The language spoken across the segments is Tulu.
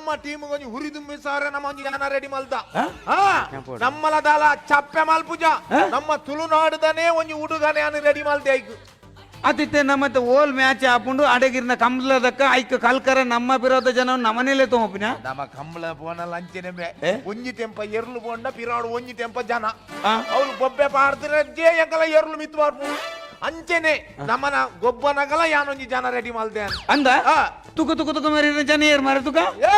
ನಮ್ಮ ಟೀಮ್ ಒಂಜಿ ಹುರಿದುಂಬಿಸಾರೆ ನಮ್ಮ ಒಂಜಿ ಜನ ರೆಡಿ ಮಲ್ತ. ನಮ್ಮಲ ದಾಲ ಚಪ್ಪೆ ಮಲ್ಪುಜ, ನಮ್ಮ ತುಳುನಾಡುದನೇ ಒಂಜಿ ಹುಡುಗನೆ ಅನ್ನು ರೆಡಿ ಮಲ್ತೆ ಐಕ್. ಅತಿತ್ತೆ ನಮ್ಮತ್ತೆ ಓಲ್ ಮ್ಯಾಚ್ ಆಪುಂಡು ಅಡಗಿರ್ನ ಕಂಬ್ಲದಕ್ಕ ಐಕ್ ಕಲ್ಕರ ನಮ್ಮ ವಿರೋಧ ಜನ ನಮನೇಲೆ ತೋಪಿನ. ನಮ್ಮ ಕಂಬಳ ಪೋನಲ್ಲ ಅಂಚೆನೆ ಒಂಜಿ ಟೆಂಪ ಎರ್ಲು ಪೋಂಡ ಪಿರಾಡು ಒಂಜಿ ಟೆಂಪ ಜನ ಅವ್ರು ಬೊಬ್ಬೆ ಪಾಡ್ತಿರ ಎಂಕಲ ಎರ್ಲು ಮಿತ್ತು ಪಾರ್ಪು. ಅಂಚೆನೆ ನಮ್ಮನ ಗೊಬ್ಬನಗಲ ಯಾನೊಂಜಿ ಜನ ರೆಡಿ ಮಲ್ತೆ ಅಂದ. ತುಕ ತುಕ ತುಕ ಮೇರಿ ಜನ ಏರ್ ಮಾರೆ ತುಕ. ಏ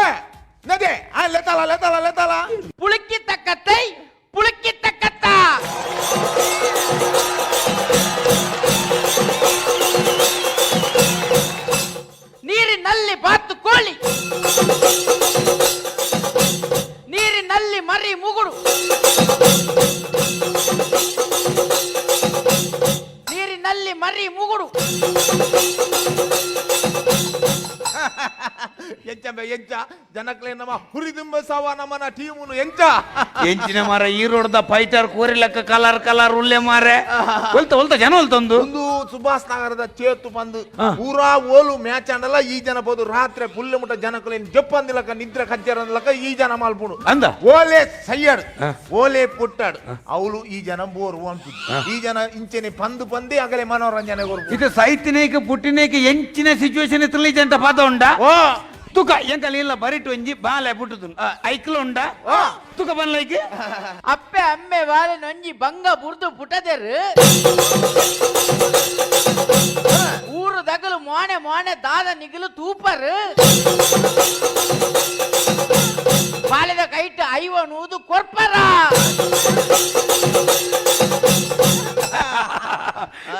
ನದೆ ಆ ಲೆತಲ ಲೆತಲ ಲೆತಲ. புளுக்கி தக்கத்தை புளுக்கி தக்கத்தா. ನೀರಿನಲ್ಲಿ ಬಾತು ಕೋಳಿ, ನೀರಿನಲ್ಲಿ ಮರಿ ಮುಗುಡು, ನೀರಿನಲ್ಲಿ ಮರಿ ಮುಗುಡು. ಎಂಚಂಬೆ ಎಂಚ ಜನಕ್ಲೆ ನಮ್ಮ ಹುರಿದುಂಬ ಸವ ನಮ್ಮನ ಟೀಮುನು ಎಂಚ. ಎಂಚಿನ ಮಾರ ಈ ರೋಡ್ದ ಫೈಟರ್ ಕೋರಿ ಲೆಕ್ಕ ಕಲರ್ ಕಲರ್ ಉಲ್ಲೆ ಮಾರೆ. ಒಲ್ತ ಒಲ್ತ ಜನ ಒಲ್ತೊಂದು. ಒಂದು ಸುಭಾಷ್ ನಗರದ ಚೇತು ಬಂದು ಪೂರಾ ಓಲು ಮ್ಯಾಚ್ ಅಂಡಲ್ಲ ಈ ಜನ ಬೋದು ರಾತ್ರಿ ಪುಲ್ಲೆ ಮುಟ್ಟ ಜನಕ್ಲೇನ್ ಜಪ್ಪಂದಿಲಕ ನಿದ್ರೆ ಕಜ್ಜರಂದಿಲಕ ಈ ಜನ ಮಲ್ಪುಡು. ಅಂದ. ಓಲೆ ಸಯ್ಯಡ್ ಓಲೆ ಪುಟ್ಟಾಡ್ ಅವಳು ಈ ಜನ ಬೋರು ಅಂತು ಈ ಜನ ಇಂಚೆನೆ ಪಂದು ಪಂದಿ ಅಗಲೆ ಮನೋರಂಜನೆ ಕೊರ್ಪು. ಇದು ಸೈತಿನೇಕ ಪುಟ್ಟಿನೇಕ ಎಂಚಿನ ಸಿಚುವೇಶನ್ ಇತ್ತಲ್ಲ ಈ ಜಂಟ ಪಾದ ಉಂಡ. ಓ ತುಕ ಎಂಕಲ್ ಇಲ್ಲ ಬರಿಟು ಒಂಜಿ ಬಾಲೆ ಪುಟ್ಟುದು ಐಕ್ಲ ಉಂಡ ತುಕ ಬನ್ಲೈಕ್. ಅಪ್ಪೆ ಅಮ್ಮೆ ವಾಲೆ ನೊಂಜಿ ಬಂಗ ಬುರ್ದು ಪುಟದೆರು ಊರು ದಗಲು ಮೋನೆ ಮೋನೆ ದಾದ ನಿಗಲು ತೂಪರು ಬಾಲೆದ ಕೈಟ್ ಐವ ನೂದು ಕೊರ್ಪರ.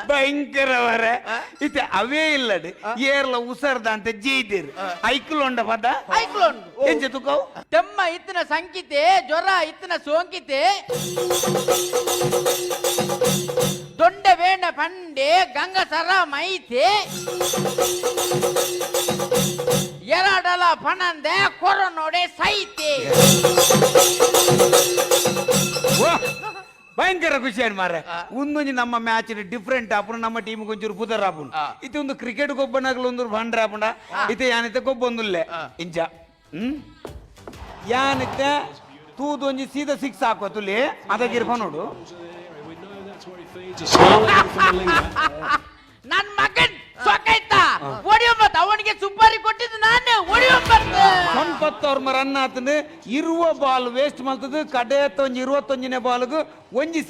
ಭಯಂಕರವರ ಇತ್ತೆ ಅವೇ ಇಲ್ಲಡ್ ಏರ್ಲ ಉಸರ್ದ ಅಂತ ಜೀದಿರ್ ಐಕ್ಲ ಉಂಡ ಪದ. ಐಕ್ಲೋಂಡು. ಎಂಚ ತುಕವು? ತೆಮ್ಮ ಇತ್ತಿನ ಸಂಕಿತೆ, ಜ್ವರ ಇತ್ತಿನ ಸೋಂಕಿತೆ, ದೊಂಡೆ ಬೇಣ ಪಂಡೆ ಗಂಗಸರ ಮೈತೆ ಎರಡಲ ಪಣಂದೆ ಕೊರನೋಡೆ ಸೈತೆ. ಭಯಂಕರ ಖುಷಿ ಮಾರ್ರೆ. ಒಂದೊಂಜಿ ನಮ್ಮ ಮ್ಯಾಚ್ ಡಿಫ್ರೆಂಟ್ ಆಪುಂಡು, ನಮ್ಮ ಟೀಮ್ ಒಂಚೂರು ಪುದರ್ ಆಪುಂಡು. ಇತ್ತೆ ಒಂದು ಕ್ರಿಕೆಟ್ ಗೊಬ್ಬನಾಗಲು ಒಂದು ಬಂಡ್ರೆ ಆಪುಂಡ. ಇತ್ತೆ ಯಾನಿತ್ತೆ ಗೊಬ್ಬೊಂದುಲ್ಲೆ ಇಂಚ ಯಾನಿತ್ತೆ ತೂದು ಒಂಜಿ ಸೀದಾ ಸಿಕ್ಸ್ ಹಾಕುವ ತುಲಿ ಅದಗಿರ್ಪ ನೋಡು. ನನ್ ಮಗನ್ ಸೊಕೈತ ಒಡಿಯೊಂಬತ್ತು ಅವನಿಗೆ ಸುಪಾರಿ ಕೊಟ್ಟಿದ್ದು ನಾನು ಒಡಿಯೊಂಬತ್ತು. ಸಂಪತ್ತು ಅವ್ರ ರನ್ ಆತಂದು 20 ಬಾಲ್ ವೇಸ್ಟ್ ಮಾಡ್ತದೆ. ಕಡೆಯತ್ತ ಒಂಜಿ 21ನೇ ಬಾಲ್ಗು ಒಂಜಿ.